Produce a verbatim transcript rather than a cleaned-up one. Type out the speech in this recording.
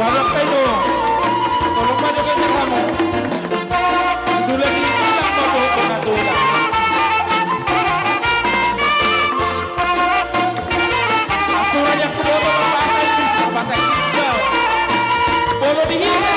Abang Taino, tolong ma jo geser hamu. Tulang ni tulang ma jo kena tulang. Asura yang kuboto berbahasa Inggris, berbahasa Inggris kau. Boto di hita